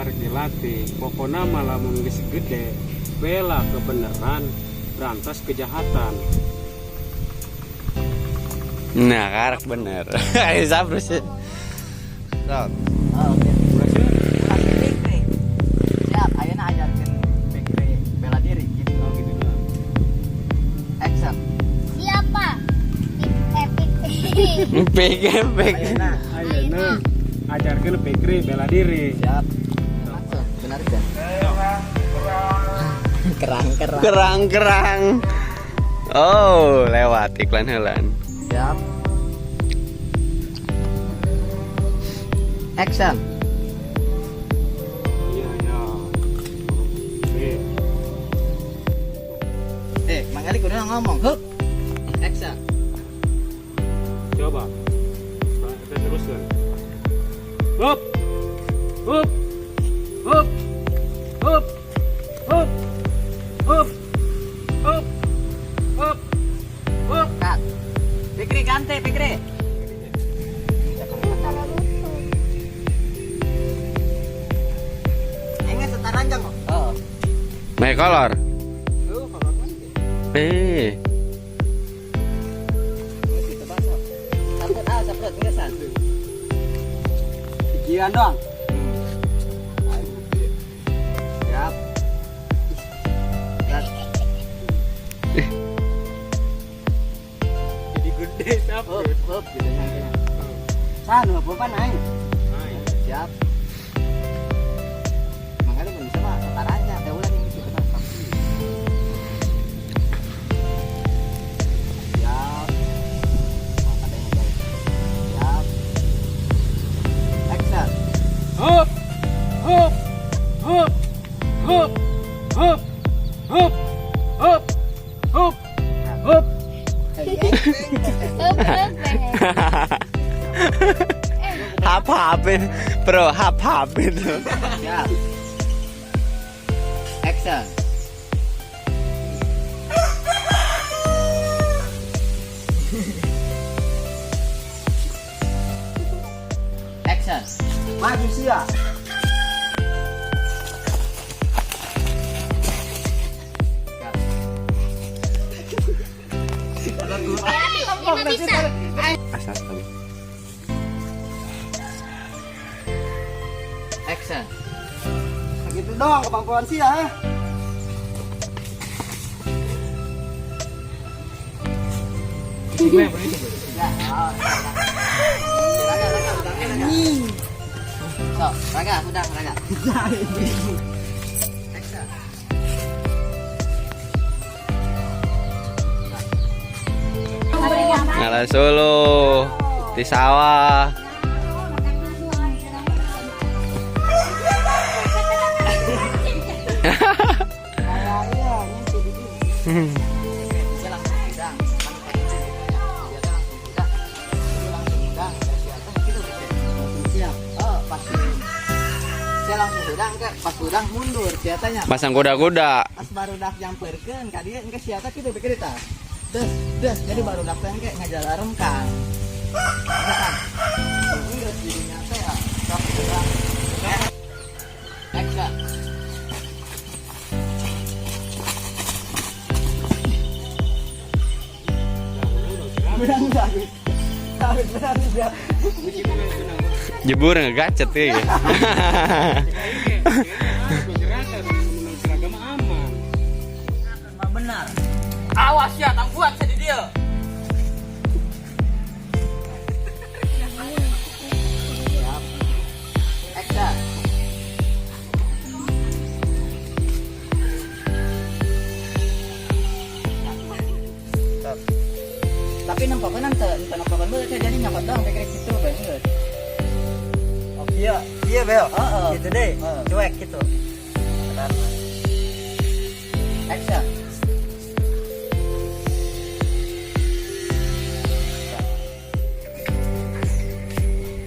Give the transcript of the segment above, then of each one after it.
Mah rek dilatih. Pokona mah lamun geus gede, bela kebenaran, berantas kejahatan. Nah, karak bener. Ayo sabar sih. Sok. Oh, oke. Ulah sih. Ulah Fikri. Siap, ayeuna ajarkeun Fikri bela diri gitu. Oh gitu doang. Action. Siapa? Fikri. Pik pik. Ayeuna. Ayeuna ajarkeun Fikri bela diri. Siap. Langsung, benar kan? Kerang kerang. Kerang kerang. Oh, lewat iklan heulan. Siap. Action. Iya ya. Oke. Eh, Mang Ali kudu ngomong. Hup. Action. Coba. Kita teruskan. Hup. Hup. Hup. Hup. Hup. Hup. Hup. Hup. Hup. Cut. Fikri ganti, Fikri. Ini setaranjang kok. Oh. Mae kolor. Tuh, kolor mana? Eh. Ini gitu basah. Saprot ah, saprot ngesan. Pikiran doang. Siap. Siap. Jadi gede siapa? Hup, hup gitu nyangkanya. Sah nu apa aing. Siap. Makanya nggak bisa mah setaranjang, teh ulah yang gitu basah. Siap. Oh, ada yang jauh. Siap. Action. Hup. Hup. Hup. Hup. Hup. Hup. Hup. Hup. Hup. Hup, hup, Hap hap bro, hap hap itu. Siap. Action. Action. Maju sia. Siap. Ini bisa. Asal tadi. Action. Gitu dong kemampuan sia. Ha? Ya, oh, Raga, raga, udah, raga. So, raga, udah, raga. Action. Ngalah Solo di sawah. Kayak iya nyampe di sini. Dia langsung hudang. Kan kayak gitu ya. Dia tuh langsung hudang. Dia langsung hudang. Ya, siapa gitu gitu. Langsung siap. Oh, pasti. Saya langsung hudang ke pas hudang mundur siatanya. Pasang kuda-kuda. Pas baru dak nyamperkeun ka dieu engke siata kitu pikir tah. Des, des, jadi baru dak teh engke ngajalarem kan. Engke kan. Geus jadinya teh ah. Sok hudang. Action. Benang sakit. Sakit benang sia. Jebur ngegacet ya. Seragam aman. Benar. Awas ya, tangguhan saya di dia. Siap. Action. Stop. Tapi nempokkeun teu teu nempokkeun beul jadi nyokot doang kayak gitu bener. Oh iya, iya bel. Heeh. Gitu deh. Heeh. Cuek gitu. Benar. Action.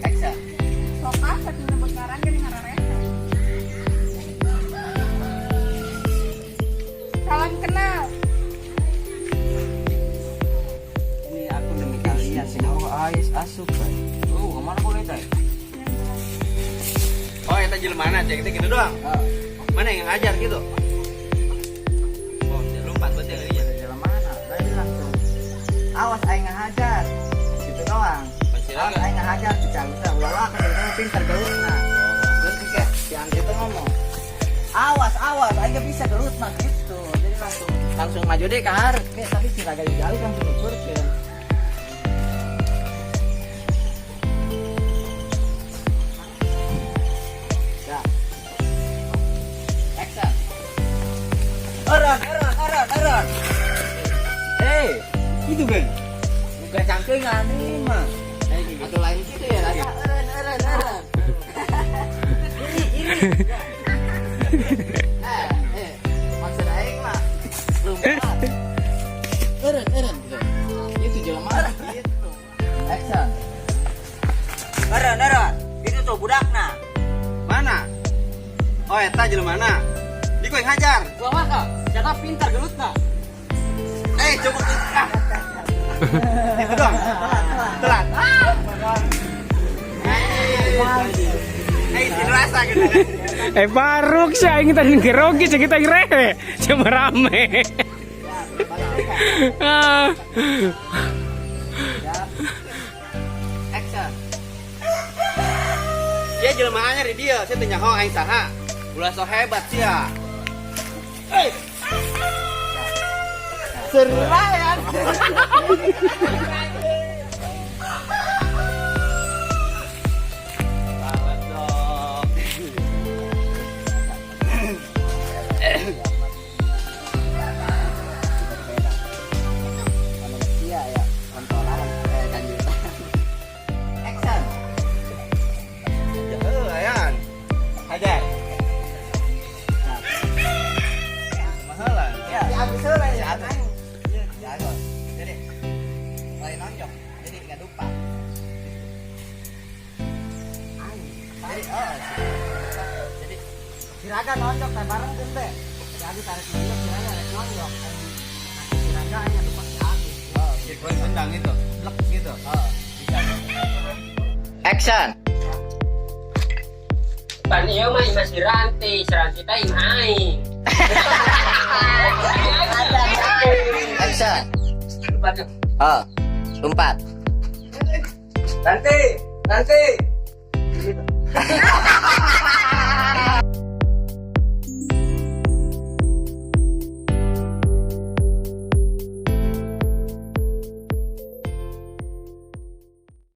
Action. Soka saat menyebut ngaran jadi ngararese. Salam kenal. Ini aku demi kalian sih. Oh, ais asup. Oh, kemana boleh teh? Oh, eta jelema cek teh gitu doang. Oh. Mana yang ngajar gitu? Oh, lompat betul ya. Jelema mana? Berarti langsung. Awas aing ngahajar. Gitu doang. Awas aing ngahajar si Agus teh. Ulah kan dia pintar gelutna. Terus kayak si Anggi tuh ngomong, awas awas aing gak bisa gelut mah gitu. Jadi langsung langsung maju deh ke hareup kayak, tapi si Raga di jauh langsung ngukurkeun. Ya. Action. Eureun, eureun, eureun, eureun. Hey, Itu kan. Bukan cangkengan ini mah. Atau lain gitu ya, Raga. Eureun, eureun, eureun. Iri, iri. Eh, eh, maksud aing mah lompat. Eureun, eureun gitu. Itu jelema gitu. Action. Eureun, eureun. Itu tuh budakna. Mana? Oh, eta jelema mana? Di yang hajar. Gua mah kak, siapa pintar gelutna. Eh, coba ah. Itu doang. Telat. Eh, rasa gitu. Eh baruk sih aing tadi ngerogi sih kita ngerehe. Cuma rame. Ah. Action. Dia jelema anyar di dia, saya teu nyaho aing saha. Ulah so hebat sia. Eh, Serah ya. banget dong. Manusia ya, kontolan eh kanjutan. Action. Ya heuh, ayan. Hajar. Mahalan. Ya, si Agus heula ya. Si Agus. Iya, si Agus. Jadi lain nonjok, jadi nggak lupa. Jadi oh, jadi si Raga nonjok teh bareng tuh teh. Si Agus tarik nonjok, si Raga tarik nonjok. Si Raga hanya lupa si Agus. Oh, si koin tendang itu, blek gitu. Oh, bisa. Action. Pan ieu mah imah si Ranti, si Ranti teh imah aing. Action. Lupa tuh. Oh, lompat. Nanti, nanti.